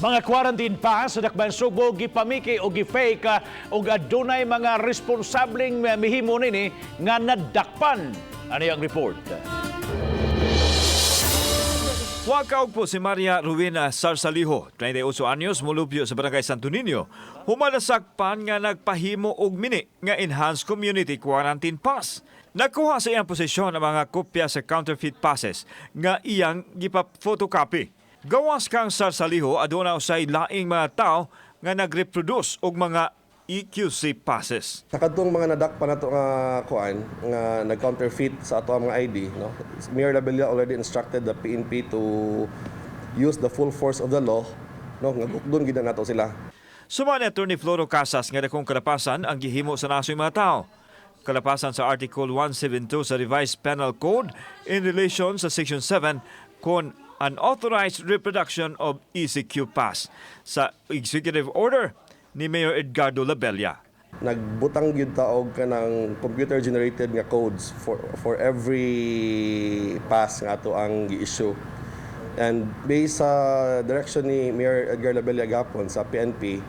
Mga quarantine pass sa Dakbayan Sugbo gipamiki o gi-fake ug adunay mga responsableng mihimo nini nga nadakpan. Ano ang report? Wakaog po si Maria Rowena Sarsaliho, 38 anyos, mulupyo sa Barangay Santo Niño. Human nasakpan nga nagpahimo og mini nga Enhanced Community Quarantine Pass. Nakuha sa iyang posisyon ang mga kopya sa counterfeit passes nga iyang gipa-photocopy. Gawas kang Sarsaliho, aduna usay laing mga tao nga nag-reproduce og mga EQC passes. Sa kadtong mga nadakpan nato nga kuan nga nag-counterfeit sa ato ang mga ID, no, Mayor Labella already instructed the PNP to use the full force of the law, no, nga gukdon gid na nato sila. Suma ni Attorney Floro Casas nga dakong kalapasan ang gihimo sa nasoy mga tao. Kalapasan sa Article 172 sa Revised Penal Code in relation sa Section 7 kon unauthorized reproduction of ECQ pass sa Executive Order ni Mayor Edgardo Labella. Nagbutang gyud ta og kanang computer generated nga codes for every pass nga ato ang gi-issue. And based sa direction ni Mayor Edgar Labella gapon sa PNP,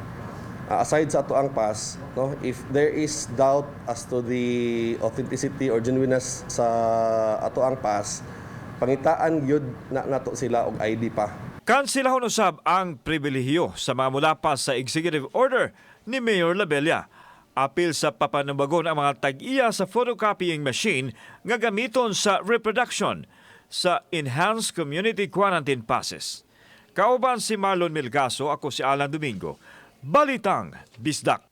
aside sa ato ang pass, no, if there is doubt as to the authenticity or genuineness sa ato ang pass, pangitaan gyud na nato sila og ID pa. Kansilahon usab ang pribilehiyo sa mga mulapas sa Executive Order ni Mayor Labella. Apil sa papanubagon ang mga tag-iya sa photocopying machine nga gamiton sa reproduction sa Enhanced Community Quarantine Passes. Kauban si Marlon Milgaso, ako si Alan Domingo. Balitang Bisdak.